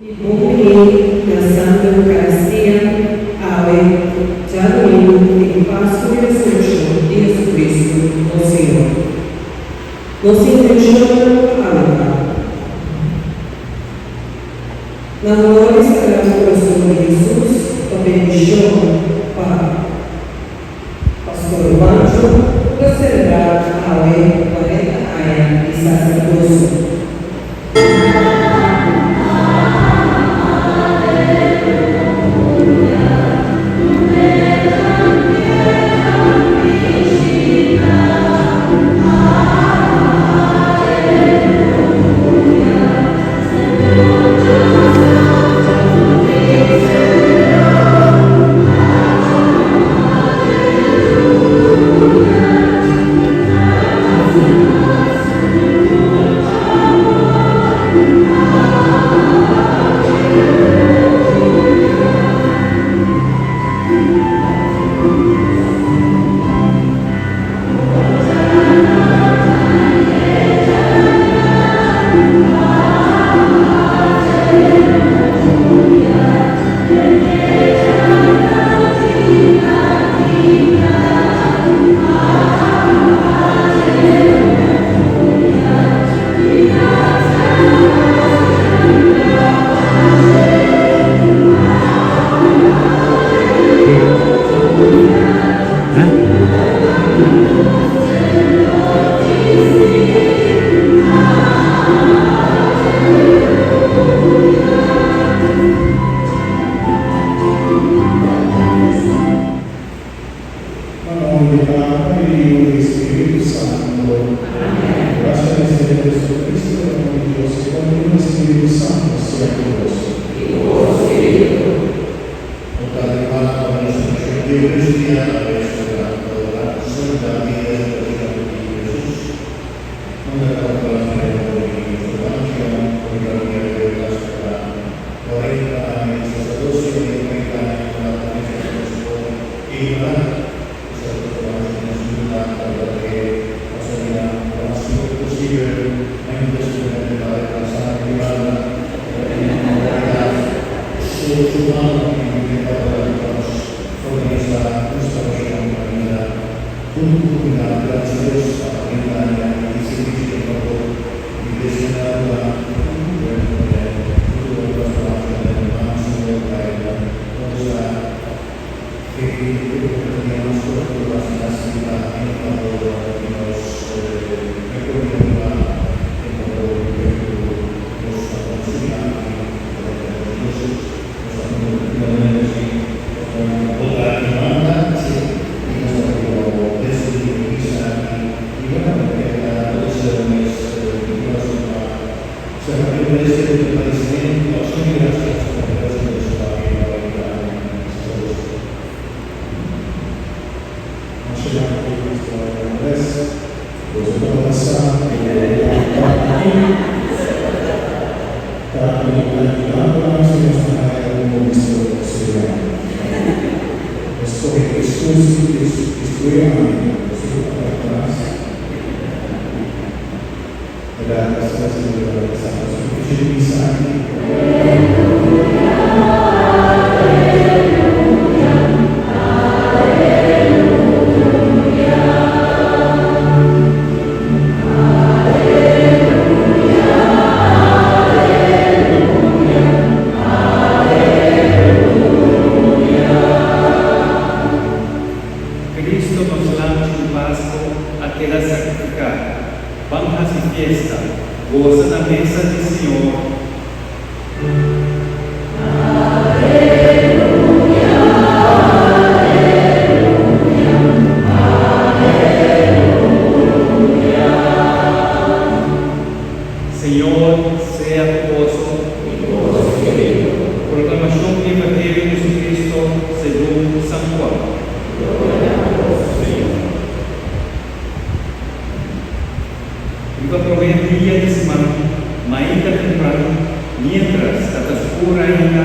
Bon bini na Santa Eucaristia awe djadumingu den Pasku di Resurekshon di Jesucristo nos Señor. Nos intenshonnan pa awe ta. Na honor di Sagrado Corazon di Jesus pa bendishon pa Pastor Juancho ku ta selebrá awe 40 aña di saserdosio. Na nòmber di Tata i di Yu i di Spiritu Santu. Grasia di Señor Jesucristo, e amor di Dios i komunion di Spiritu Santu sea ku boso. No ta di mano pa nos Nacion di Eucaristia awe celebrando la solemnidad di Resurreccion di Jesus. Unda ta complace hopi Pastor Pancho riba dia di awe ta celebra 40 aña di sacerdocio y 30 aña cu la comienza di nos Ignorante Esaki ta mas di nos yuda tabata ke pasadia lo mas sigur posibel ma imposiblemente ta retrasá e banda pero en realidat su mano i e tabata di pa nos organisá un salbashon kaminda huntu ku komunidat gratis Dios pa 30 aña di servisio en fabor di Iglesia na Aruba bueno futuro pastoral den man Señor ta e nos a Masha danki Pastor Andres. Boso tabata sa ku ta aki ta e lambernan si nos ta haya un obispo auxiliar. Nos kohe Hesus i destruye ami, boso ku ta bai atras. Edad ta sera celebra e Santo Sacrificio di Misa aki. Cristo nos Lamchi di Pasco a keda sacrifica. Ban hasi fiesta, gosa na mesa di Señor. Señor sea ku boso. Proklamashon di Evangelio di Jesucristo segun San Juan. Riba promé dia di siman, mainta tempran, miéntras ta ta skur ainda,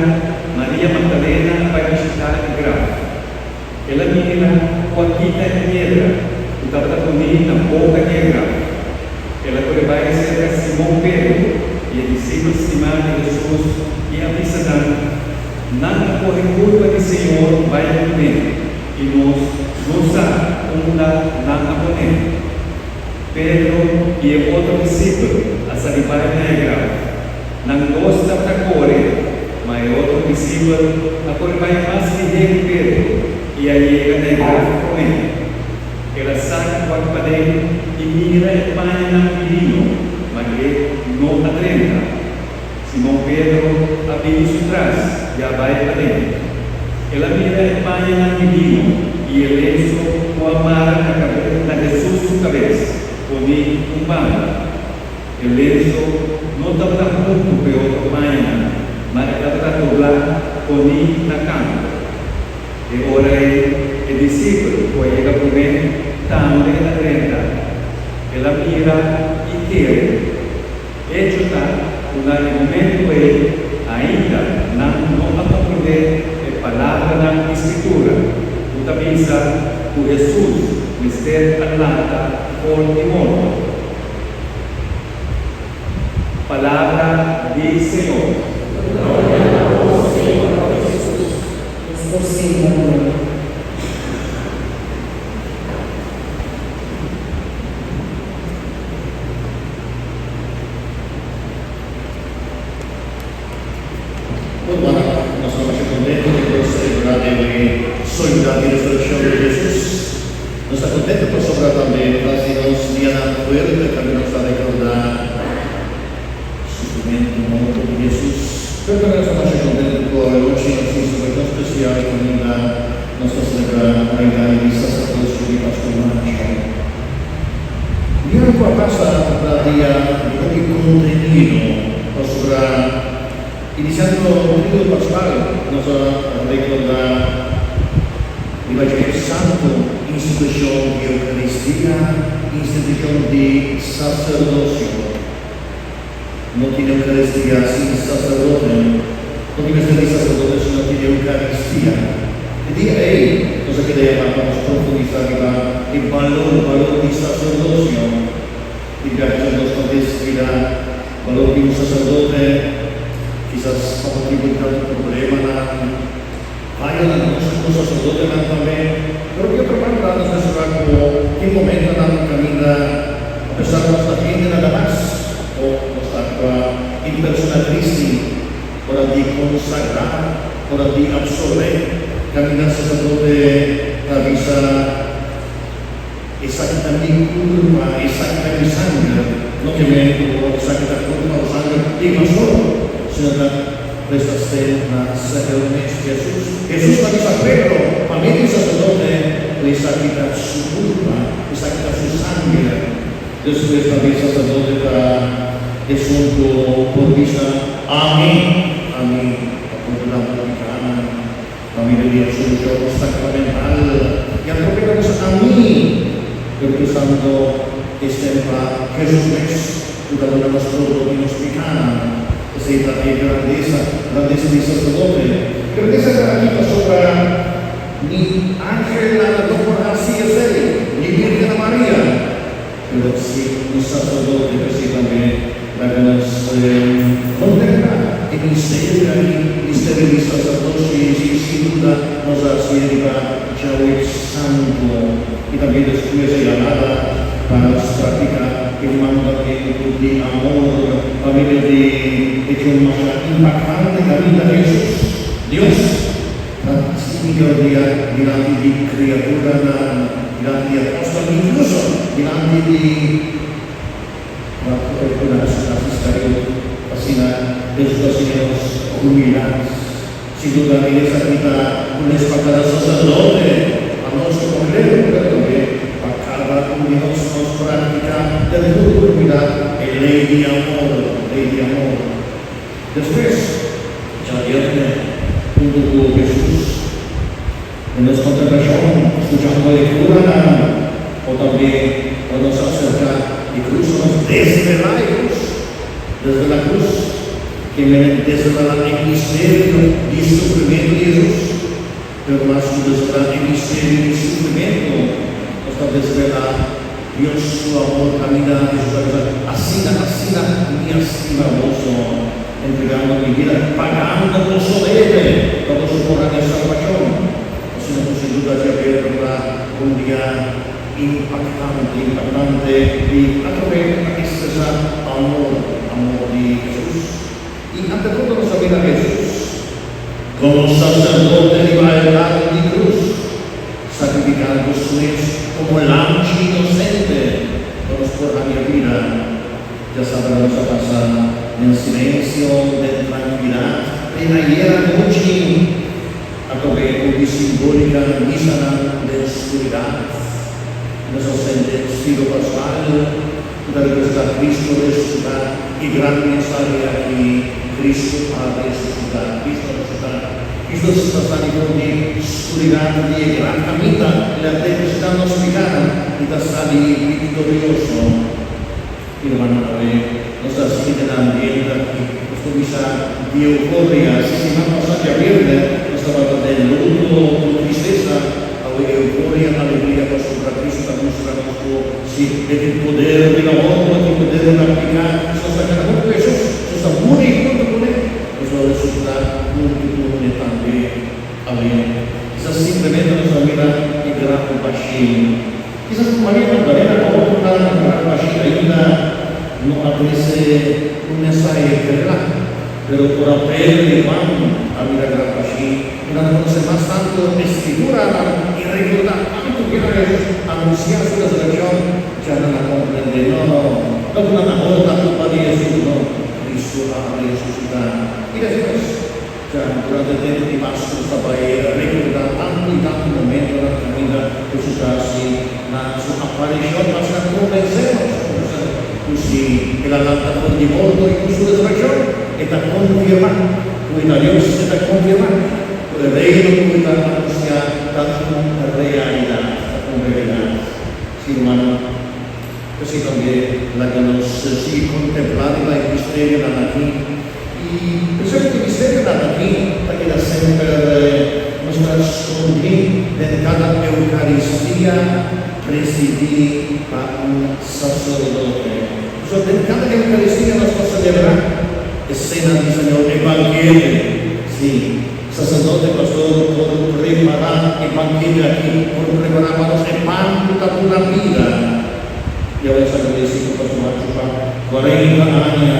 Maria Magdalena a bai bishitá e graf. El a mira ku a kita e piedra ku tabata poní na boka di e graf. El a kore bai serka Simon Pedro. i e disipel stimá di Hesus i a bisa nan, Nan a kohe kurpa di Señor bai kuné, i nos no sa unda nan a pon'é. Pedro i e otro disipel a sali bai na e graf. Nan dos tabata kore, ma e otro disipel a kore bai mas lihé ku Pedro i a yega na e graf promé. El a saka wak paden i mira e pañanan di lino, ma e no a drenta. Simon Pedro a bini su tras i a bai paden. El a mira e pañanan di lino i e lenso ku a mara na na Hesus su kabes, poní un banda. E lenso no tabata huntu ku e otro pañanan, ma e tabata doblá poní na kanto. E ora ei e disipel ku a yega promé tambe a drenta. El a mira i kere. Echo ta ku na e momentu ei ainda nan no a komprondé e palabranan di Skritura ku ta bisa ku Hesus mester a lanta for di morto. Palabra di Señor. Gloria na bo, Señor Jesus. Nos por sinta ruman. Rumannan, nos ta masha kontentu di por selebrá e Solemnidad di Resurekshon di Hesus. Nos ta kontentu pasobra tambe tras di nos dianan fuerte tambe nos ta rekordá sufrimentu, morto di Hesus. Pero tambe nos ta masha kontentu ku awe nochi nos tin selebrashon spesial kaminda nos ta selebrá Navidad di Saserdosio di Pastor Mancho. Dia ku a pasa ta dia di hopi kontenido pasobra inisiando Triduo Pascual nos a rekordá riba dje santu institushon di Eukaristia, institushon di saserdosio. No tin Eukaristia sin saserdote, no tin mester di saserdote si no tin Eukaristia. E dia ei nos a keda yamá pa nos profundisá riba e balor, balor di saserdosio. Tin biaha nos ta deskuidá balor di un saserdote, kisas pa motibu di tantu problemanan, fayonan nos komo saserdotenan tambe. Pero di otro banda nos mester wak ku tin momentonan kaminda apesar ku nos ta hende nada mas o nos ta aktua in persona Christi ora di konsagrá, ora di apsolvé, kaminda saserdote ta bisa, Esaki ta mi kurpa, esaki ta mi sanger. No ke men ku esaki ta kurpa o sanger di pastor, sino ta presta stel na Señor mes, Hesus. Hesus ta bisa Pedro, pa medio di saserdote, ku esaki ta su kurpa, esaki ta su sanger. Despues tambe saserdote ta esun ku por bisa, Ami, ami ta pordona bo pikanan. Pa medio di absolushon sakramental i atrobe ta bisa ami, pero pensando esei pa Hesus mes ku ta duna nos pordon di nos pikánan. Esei ta e grandesa, grandesa di saserdote. Grandesa ta aki pasobra ni angelnan no por hasi esei, ni Birgen Maria. Pero si un sacerdote p'esei tambe laga nos contemplá e misterio aki, misterio di sacerdocio i esei sin duda nos a hacié riba djawe santo i tambe despues e yamada pa nos practica e mandamento di amor pa medio di hecho masha impactante caminda Jesus, Dios, Ta significa dia dilanti di criaturanan, dilanti di apostel, incluso dilanti di Judas Iscariot. Asina Hesus a siña nos humildad. Sin duda e esaki ta un les pa cada sacerdote, pa nos como clero, pero tambe pa cada un di nos pa nos practica den tur oportunidad e ley di amor, ley di amor. Despues, djabièrnè, huntu ku Hesus, den nos kontemplashon, skuchando lekturanan, o tambe ora nos aserká e krus, nos desvelá e krus, desvelá krus, ke menen desvelá e misterio di sufrimentu di Hesus. Pero mas ku desvelá e misterio di sufrimentu, nos ta desvelá. Dios su amor kaminda Hesus a bisa, Asina, asina mi a stima boso, entregando mi bida, pagando boso debe, pa boso por haña salbashon. Asina ku sin duda djabièrnè ta un dia impaktante, impaktante i atrobe ta ekspresá amor, amor di Hesus. I ante todo nos a mira Hesus komo saserdote riba altar di krus, sakrifikando su mes komo lamchi inosente pa nos por haña bida. Djasabra nos a pasa den silensio, den trankilidat, te ayer anochi. Atrobe ku di simbólika misanan den skuridat, nos a sende Silo Pascual ku ta representá Cristo resusitá i gran mensahe aki, Cristo a resusitá, Cristo a resusitá. Cristo ta sali for di skuridat di e gran kaminda, el a depositá nos pikánan i ta sali viktorioso. Hermano awe nos ta sigui den ambiente aki, nos por bisa di euforia. Si siman pasá djabierne nos tabata den luto ku tristesa, awe euforia, alegria pasobra Cristo ta mustra nos ku si e tin poder riba morto, e tin poder riba piká. Si nos ta kana huntu ku Hesus, si nos ta muri huntu kuné, nos lo resusitá huntu kuné tambe. Awe kisas simplemente nos a mira e gran bashí. Kisas ku Maria Magdalena a otorgá na gran bashí ainda no a trese un mensahe kla, pero ora Pedro i Juan a mira gran bashí, ku nan a konosé mas tantu e Skrituranan i rekordá kuantu biaha Hesus anunsiá su resurekshon, dja nan a komprendé, no, no, no ku nan a horta kulpa di Hesus, no, Kristu a resusitá. I despues? Ya durante tempu di Pasku nos ta bai rekordá tantu i tantu momentonan kaminda Hesus a hasi na su aparishon pa asina konvensé nos ku si el a lanta for di morto i ku su resurekshon e ta konfirmá ku e ta Dios, e ta konfirmá ku e Reino ku e ta anunsiá ta un realidat, ta un realidat. Sí, rumannan, p'esei tambe laga nos sigui kontemplá riba e misterionan akí. I pensá ku e misterionan akí ta keda semper mustra skondí den kada Eukaristia presidí pa un saserdote. Pasobra den kada Eukaristia nos ta selebrá e Sena di Señor, e bankete. Sí, saserdote, pastor por prepará e bankete akí, por prepará pa nos e pan ku ta duna bida. Yahweh sa agradeci ku Pastor Machu pa 40 aña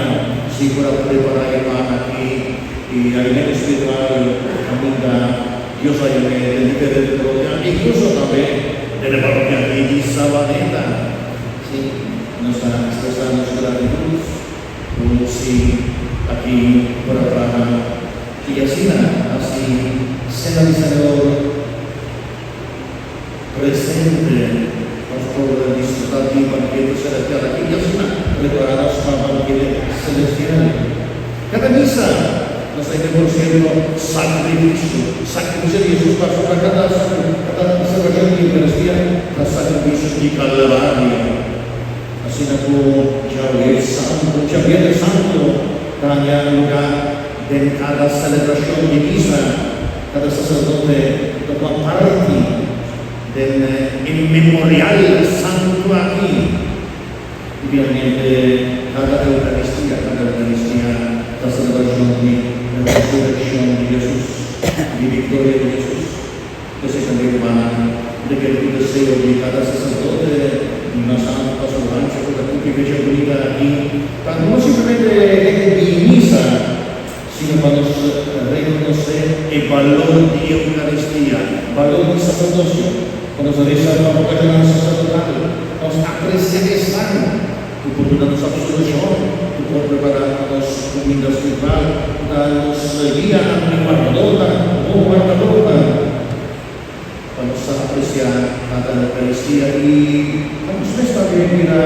si por a prepara e pan aki y alimento spiritual caminda Dios a yam'e den diferente parrokia incluso tambe den e parrokia aki di Sabaneta. Si, nos ta expresa nos gratitud ku si aki por a traha y asina haci Cena di Señor. Presente, nos por disfrutá di bankete selestial aki i asina prepará nos pa bankete selestial. Kada misa nos ta hende por sierto sakrifisio, sakrifisio di Hesus pasobra kada kada selebrashon di Eukaristia ta sakrifisio di Kalvario. Asina ku djawe santu, djabièrnè santu ta haña lugá den kada selebrashon di misa. Kada saserdote ta tuma parti den e memorial santu aki. I finalmente, kada Eukaristia, kada Eukaristia ta selebrashon di resurekshon di Hesus, di viktoria di Hesus. P'esei tambe, rumannan, mi ta kere ku deseo di kada saserdote di mas santu Pastor Rancho ku ta kumpli fecha bunita aki, ta no simplemente hende di misa, sino pa nos rekonosé e balor di Eukaristia, balor di saserdosio, pa nos resa pa vokashonnan saserdotal, pa nos apresiá esnan ku por duna nos apsolushon, ku por prepará nos kuminda spiritual, ku ta nos guianan i wardadornan, bon wardadornan. Pa nos sa apresiá kada Eukaristia i pa nos mes tambe bira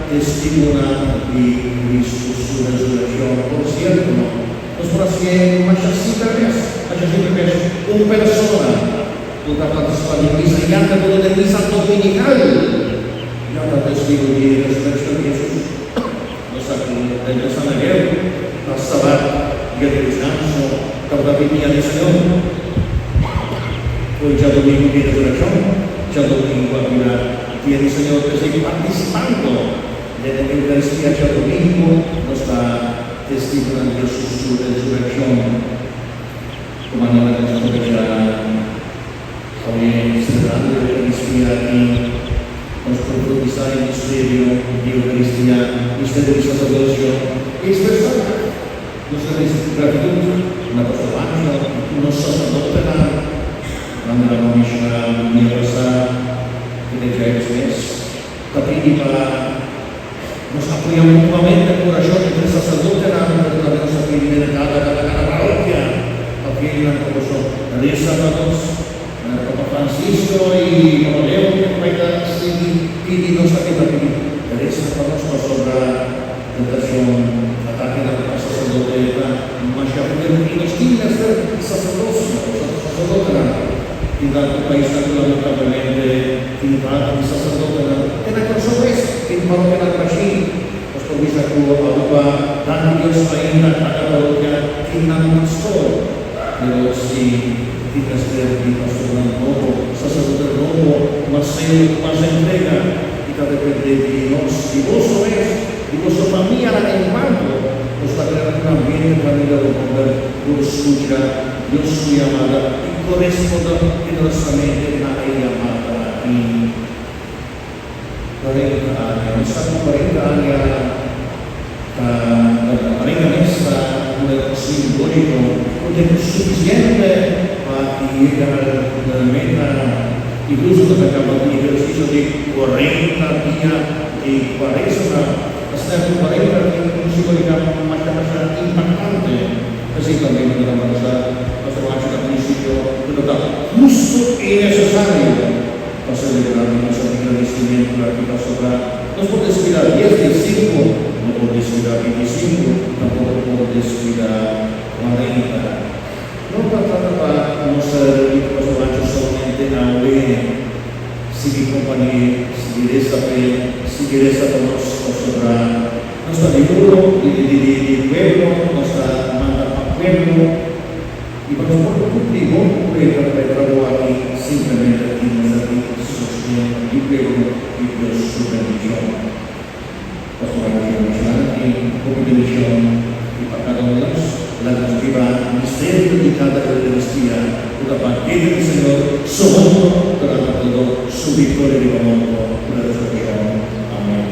testigunan di Kristu su resurekshon. Por sierto, nos por hasié masha simple mes, masha simple mes. Un persona ku ta partisipá den misa i anda todo den misa dominikal ya ta testigu di e resurekshon di Hesus. Nos sa ku den nos San Miguel ta sabat, dia di deskanso, tabata bin dia di Señor. Foi djadomingu di resurekshon, djadomingu a bira. Dia di Señor. P'esei partisipando den e Eukaristia djadumingu nos ta testigunan di Hesus su resurekshon. Ku manera nos por deja awe selebrando e Eukaristia aki nos profundisá e misterio di Eukaristia, misterio di saserdosio, i ekspresá nos gratitut na Pastor Ancho i tur nos saserdotenan. Manera bo menshoná dia pasá, Tene James mes ta pidi pa nos apoyá mutuamente ku orashon entre saserdotenan, pero tambe nos ta pidi den kada kada kada parokia pa fielnan pa boso resa pa nos. Manera Papa Francisco i Papa Leo ku bai ta sigui pidi nos tambe ta pidi resa pa nos pasobra tentashon, atakenan pa saserdote ta masha fuerte i nos tin mester saserdosio, saserdotenan. Tin tantu paisnan ku lamentablemente tin falta di saserdotenan. Te na Kòrsou mes tin parokianan bashí. Nos por bisa ku Aruba, danki Dios ainda kada parokia tin nan pastor. Pero si tin mester di pastornan nobo, saserdote nobo, mas selo, ku mas entrega i ta dependé di nos, di boso mes, di boso famianan enkuanto nos ta krea un ambiente kaminda lo hòmber por skucha Dios su yamada i korespondé generosamente na e yamada aki. 40 aña, nos sa ku 40 aña ta 40 mes ta un número simbóliko, un tempu sufisiente pa yega na meta. Inkluso ta kaba ku ehersisio di 40 dia di kuaresma. Asina ku 40 tin un simbolika masha masha impaktante. P'esei tambe manera bo ta sa, Pastor Juancho na prinsipio ku no ta hustu i nesesario pa selebrá di nos agradesimentu aki pasobra nos por deskuidá dies di sinku, no por deskuidá 25, tampoko por deskuidá 40. No ta trata pa nos reuní ku Pastor Juancho solamente awe, sigui kompañ'é, sigui resa p'e, sigui resa pa nos pasobra Nos ta di uro di di di di pueblo, nos ta manda pa pueblo y pa nos por cumpli bon cu e e trabou aki simplemente tin mester di sosten di pueblo y Dios su bendicion. Pastor Angel Mashalanti, hopi bendicion y pa cada un di nos. Laga nos biba misterio di cada Eucaristia cu ta banquete di Señor su hunto durante todo su victoria riba morto cu la resurreccion. Amen.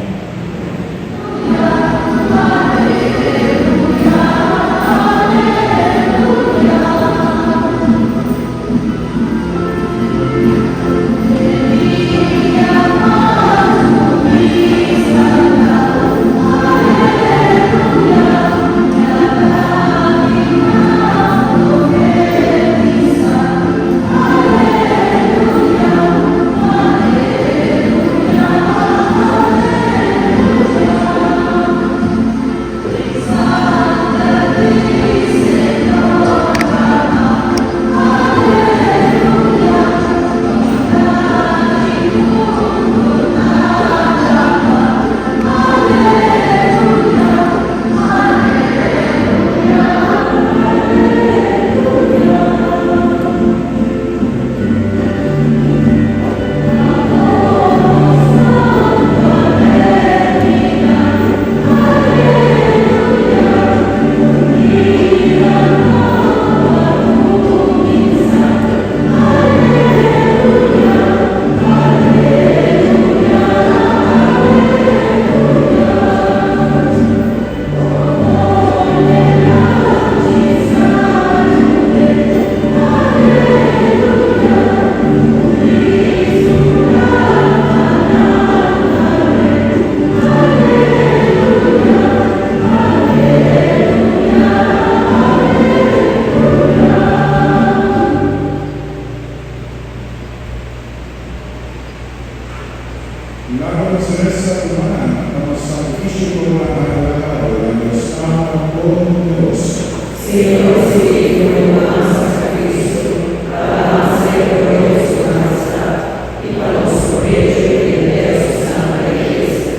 La naturaleza humana como sacrificio agradable a Dios Padre Todopoderoso. Señor, recibe tu alabanza a Cristo, alabanza y gloria de su majestad, y para nuestro provecho y bien de su santa iglesia.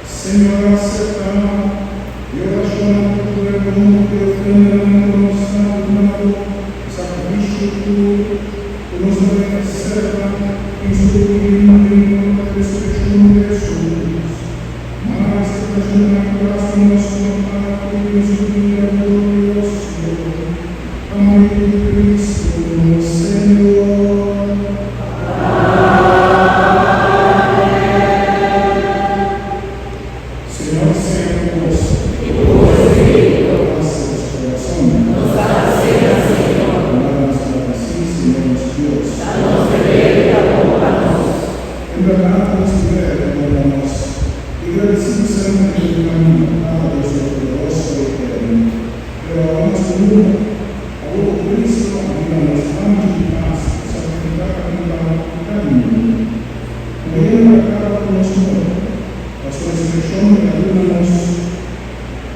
Señor, acepta e oracion di tur e mundo cu ofrenda na nos santo sacrificio cu nos ta serva en su muda. Awor ku Kristu a bira nos Lamchi di Pasku, sakrifiká pa kita piká di mundu, muriendo a kaba ku nos morto, pa su resurekshon el a duna nos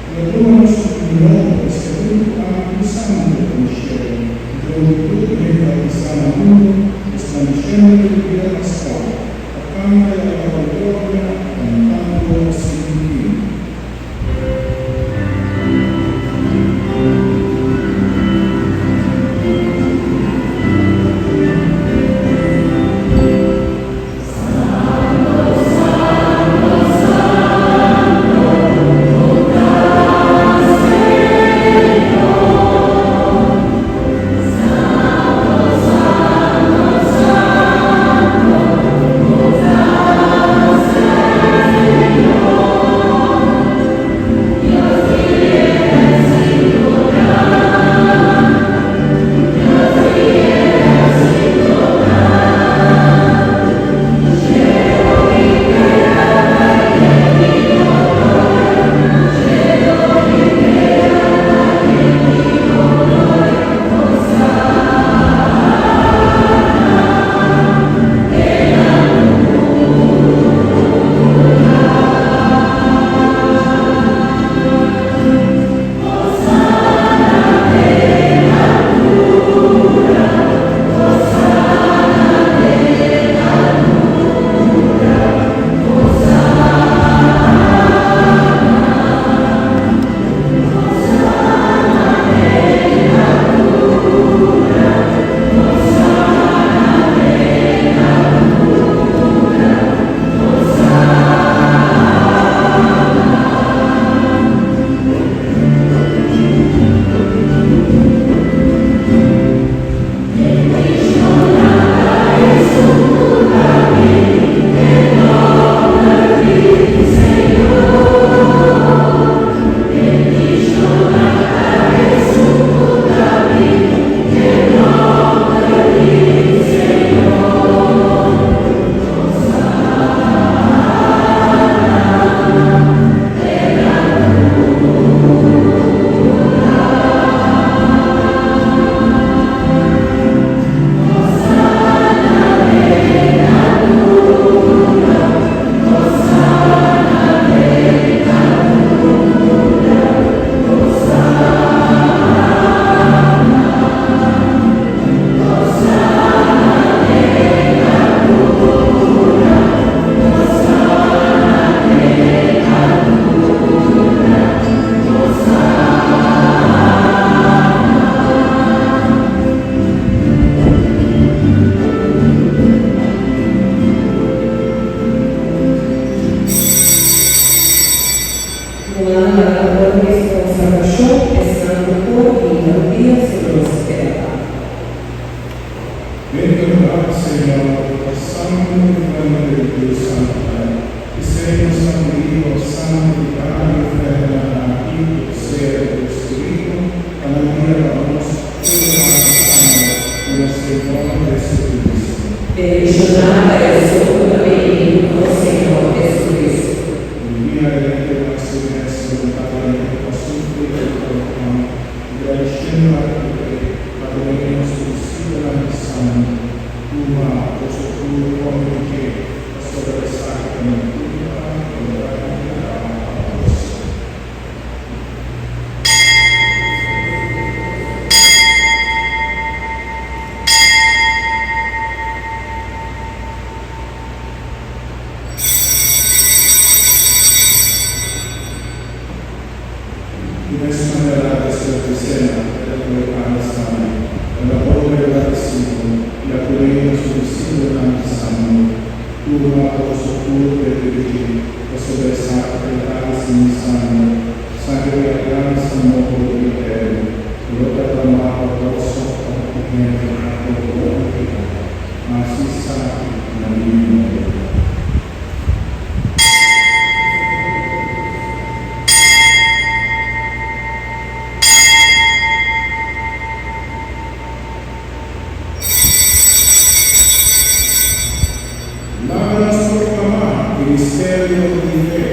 el a duna nos un nobo i sepulkro amplio santu den shelu, dor di tur hende bautisá na mundu, resplandesiendo e bida paskual, pa kanta i alabá bo gloria, kantando sin fin. Rumannan laga awor di su konsagrashon esnan ku por hinka rupia sobre nos keda pa. Den berdad, Señor, Bo ta santu i fuente di tur santidad. P'esei nos ta pidi Bo santificá e ofrendanan aki ku poder di Bo Spiritu, pa nan bira pa nos tur e pan i sanger di nos Señor Jesucristo. Bendishoná ta esun ku ta bini ku nos Señor Jesucristo. Via e su mes voluntariamente pa sufri i proclama, gradiciendo a e pa tene nos su discipelnan di santu, tuma boso tur come di dje, pasobra esaki ta mi culpa cu lo ta entregá pa boso. Di mes manera, despues di sena, el a kohe panes tambe, el a bolbe gradisido i a dun'é na su disipelnan, bisando, Tuma boso tur bebe di dje, pasobra esaki ta e kalis di mi sanger, sanger di aliansa nobo i eterno, ku lo ta dramá pa boso pa hopi hende pa pordon di pekado. Hasi esaki na mi memoria. Laga nos proklamá e misterio di fe.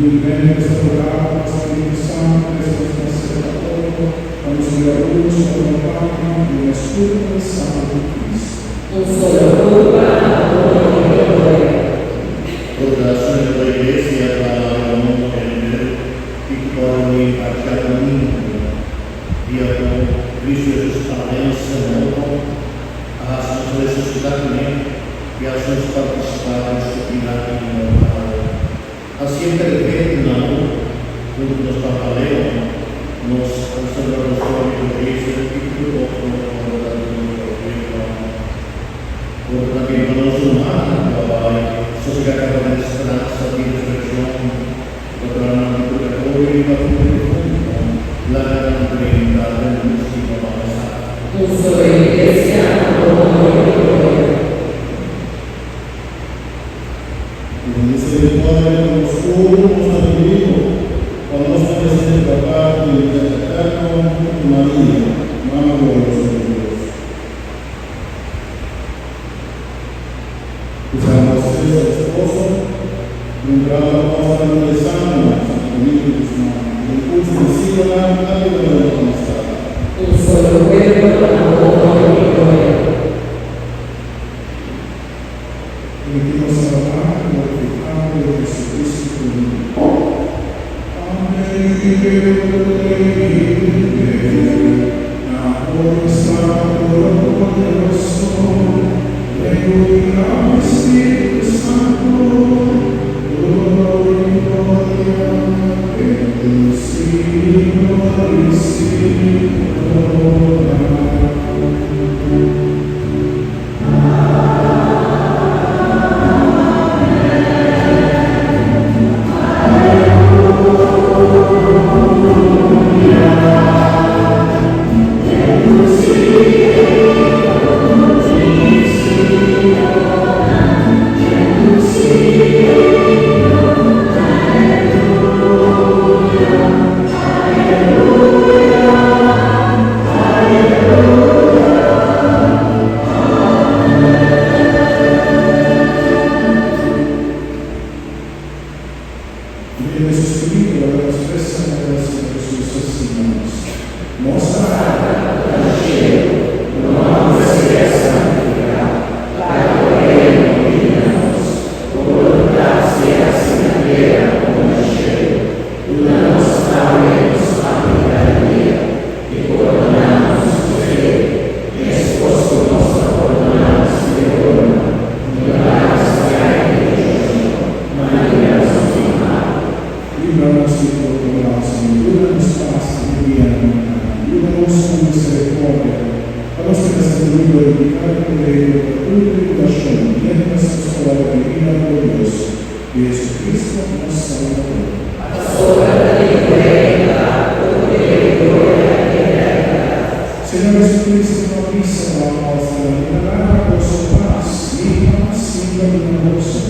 Humildemente nos ta roga pa Spiritu Santu trese nos mas serka otro, pa nos bira unu solo na parti di e mes kurpa i sanger di Kristu. Un solo kurpa, amor i gloria. Por ta Señor la Iglesia ta riba mundu henter i ku por reuní pa djadumingu, dia ku Kristu Hesus a vense morto, a hasi nos resusitá kuné i a hasi nos partisipá den su bida inmortal. Hasié perfekto na amor, huntu ku nos Papa Leon, nos Conservador Apostóliko Gezer i tur otro òrda di nos perpetua. Por ta tambe pa nos rumannan ku a bai sosegá kaba den speransa di resurekshon, ku ta traha nan di purgatorio riba tur defuntu, laga nan drenta den lus di bo majestad. Un solo Iglesia, amor, honor i gloria. Tene misericordia ku nos tur ku nos ta pidi Bo, pa nos por recibi pa parti di bida eterno huntu ku Maria, Mama glorioso di Dios. Ku San José, su esposo, bienaventurado apòstelnan i e santunan, San Domingo di Guzman, ku den kurso di siglonan a yuda nos amistad. Un solo pueblo, amor, honor i gloria. Permití nos alabá i glorifiká Bo, Jesucristo, Mediante su Spiritu, laga nos resa manera Señor Hesus a siña nos. Nos Tata ku ta na shelu, ku nòmber sea santifiká, laga bo Reino bini na nos, bo boluntat sea hasí na tera komo na shelu. Duna nos awe nos pan di kada dia, i pordoná nos nos debe, meskos ku nos ta pordoná nos deudornan. No laga nos kai den tentashon, ma libra nos di malu. Libra nos di tur maldat, Señor. Duna nos pas den e dianan aki. Yuda nos ku misericordia, pa nos keda sin glorifiká i poder kontra tur tribulashon, miéntras nos ta warda benida glorioso di Jesucristo, nos Salbador. Pasobra ta di bo reino ta bo poder i gloria i eternidat. Señor Jesucristo no a bisa bo apòstelnan, Mi ta laga boso pas, mi pas mi ta duna boso.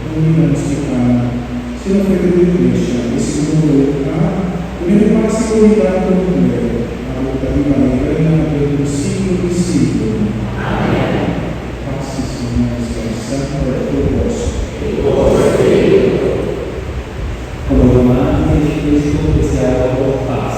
No mira nos pikánan, sino fe di bo Iglesia, i segun bo boluntat, dun'é pas i unidat ku un pueblo, abo ku ta biba i reina den tur siglo di siglonan. Amèn. Pas di Señor sea semper ku boso. I ku bo spiritu. Komo ruman di Jesucristo deseá bo pas.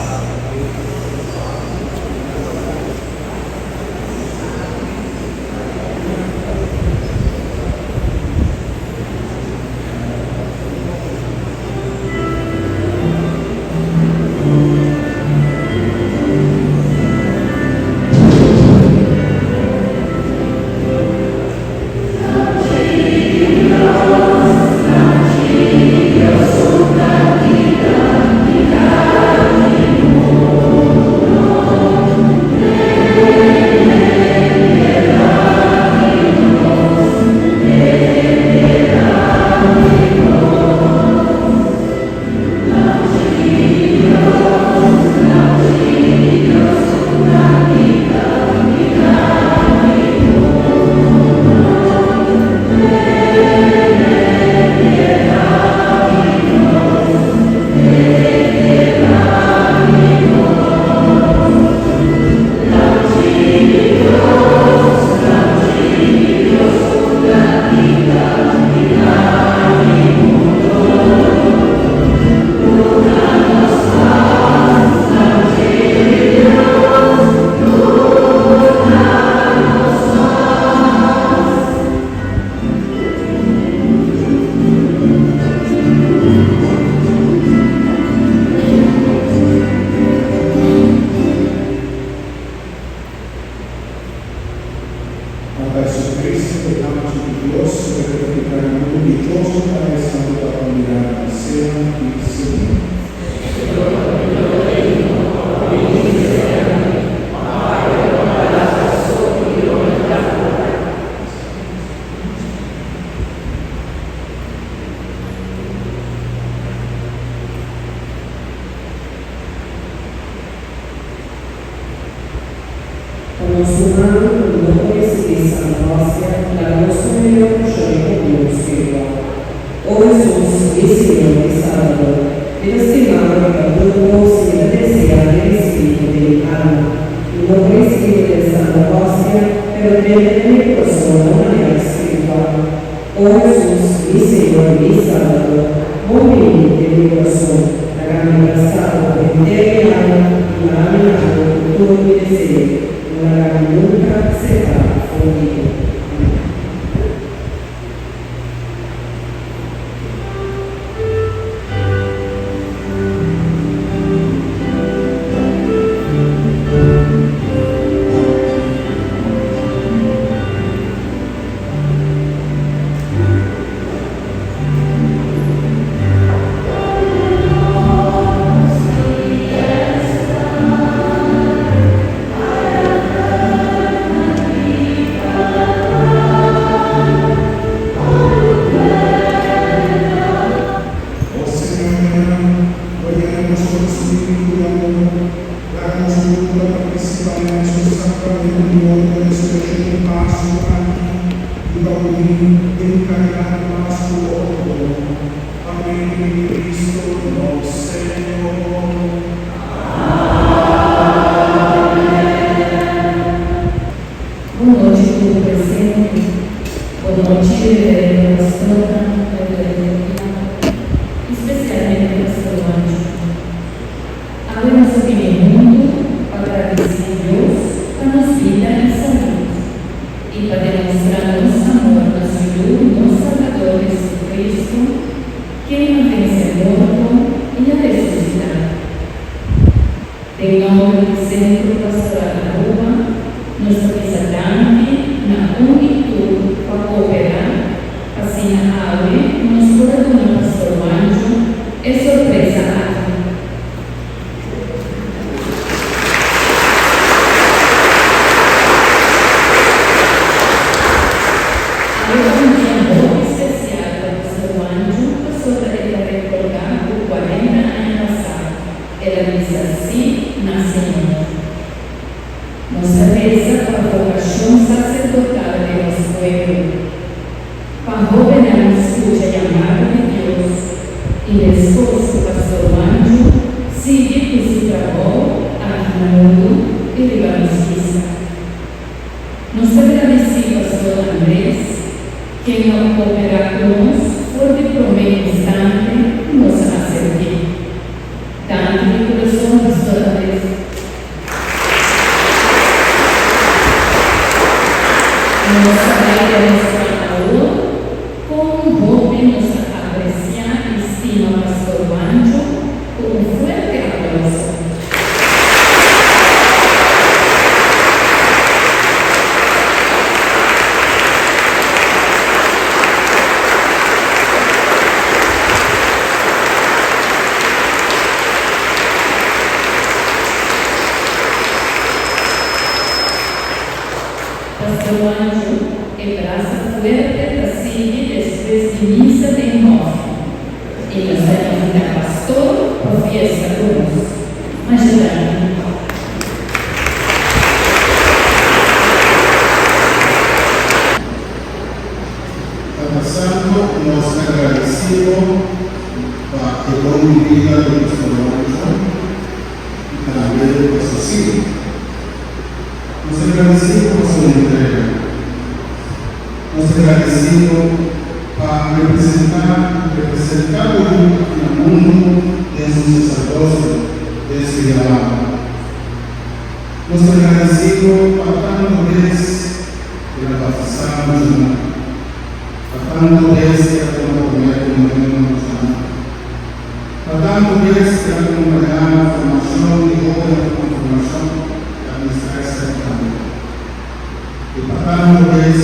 Komo su man ku no por risibí Santa Hostia, laga nos tuma e mihó porshon di komunion spiritual. O Hesus, mi Señor i Salbador, mi ta stima bo riba tur kos i mi ta deseá di risibí bo den mi alma. Mi no por risibí bo den Santa Hostia, pero drenta den mi kurason na un manera spiritual. O Hesus, mi Señor i mi Salbador, bon bini den mi kurason, laga mi brasá bo ku henter mi alma i mara mi na bo ku tur mi deseo. No laga mi nunka separá for di bo. Amèn. O Señor, mañana Bo yena nos ku Spiritu di amor, laga nos tur ta partisipá na mesun sakramento di morto i resurekshon di Pasku aki i pa uní den karidat mas ku otro. Pa medio di Kristu nos Señor. Bon nochi tur presente. Bon nochi Reverendo Pastornan, Reverendo Diakono i spesialmente Pastor Juancho. Awe nos a bini huntu pa gradisí Dios pa nos bida i salud i pa demostrá nos amor na su Yu, nos Salbador Jesucristo, ken a vense morto i a resusitá. Den nomber di Centro Pastoral Aruba nos ta bisa danki na un i tur pa cooperá pa asina awe nos por a duna Pastor Juancho e sorpresa aki. Awe ta un dia hopi special pa Pastor Juancho pasobra e ta recorda cu 40 aña pasá El a bisa sí na Señor. Nos ta reza pa vocacion sacerdotal den nos pueblo, pa hobennan scucha yamada di Dios y mescos cu Pastor Juancho sigui cu su trabou aki na mundu y riba nos isla. Nos ta gradici Pastor Andres, ken a coopera cu nos for di prome instante cu nos a acerke. Danki di kurason Pastor Andres. Nos ta bai demostrá awor kon hopi nos ta apresiá i stima Pastor Juancho ku un fuerte aplauso. Pastor Juancho, e brasa fuerte ta sigui despues di misa den hòfi. I nos ta invitá pastor pa fiesta ku nos. Masha danki. Tata Santo, nos ta gradisí bo pa e bon di bida di Pastor Juancho i tambe di Pastor Silvio. Nos ta gradisí bo pa su entrega. Nos ta gradisí bo pa representá representá bo Yu aki na mundu den su saserdosio, den su yamada. Nos ta gradisí bo pa tantu bes El a batisá muchanan. Pa tantu bes el a tuma promé komunion na muchanan. Pa tantu bes el a kompañá na formashon di hóbennan ku konfirmashon i a ministrá esaki tambe. I pa tantu bes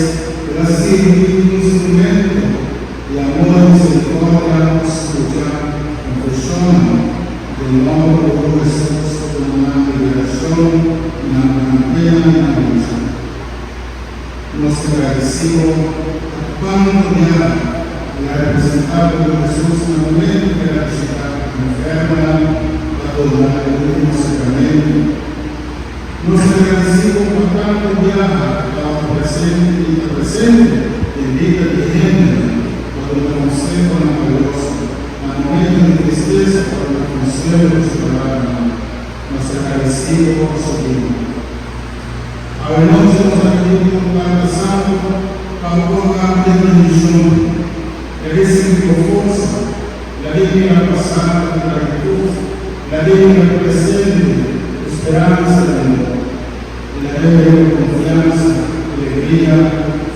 el a sirbi di instrumento di amor i miserikòrdia pa skucha konfeshonnan den nòmber ku Yu Hesus ta duna nan liberashon i nan pena i nan lucha. Nos ta gradisí bo pa kuantu biaha el a representá bo Yu Hesus na momentu ku el a bishitá enfermonan pa duna e último sakramento. Nos ta gradisí bo pa tantu biaha ku tabata presente i ta presente den bida di hendenan pa duna konsehonan balioso na momento di tristesa pa duna konsuelo ku su palabranan. Nos ta gradisí bo pa su bida. Awe nochi nos ta pidi bo Tata Santu pa bo otorgá e bendishon. Lag'é sinti bo forsa, lag'é mira pasado ku gratitut, lag'é mira presente ku speransa den bo, i lag'é mira ku konfiansa, alegria,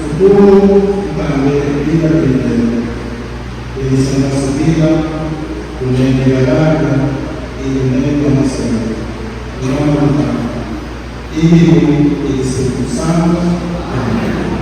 futuro i tambe bida benidero. Bendishoná su bida, dun'é bida largu i dun'é bon salú. Den nòmber di Tata, i di Yu i di Spiritu Santu. Amèn.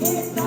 Esta.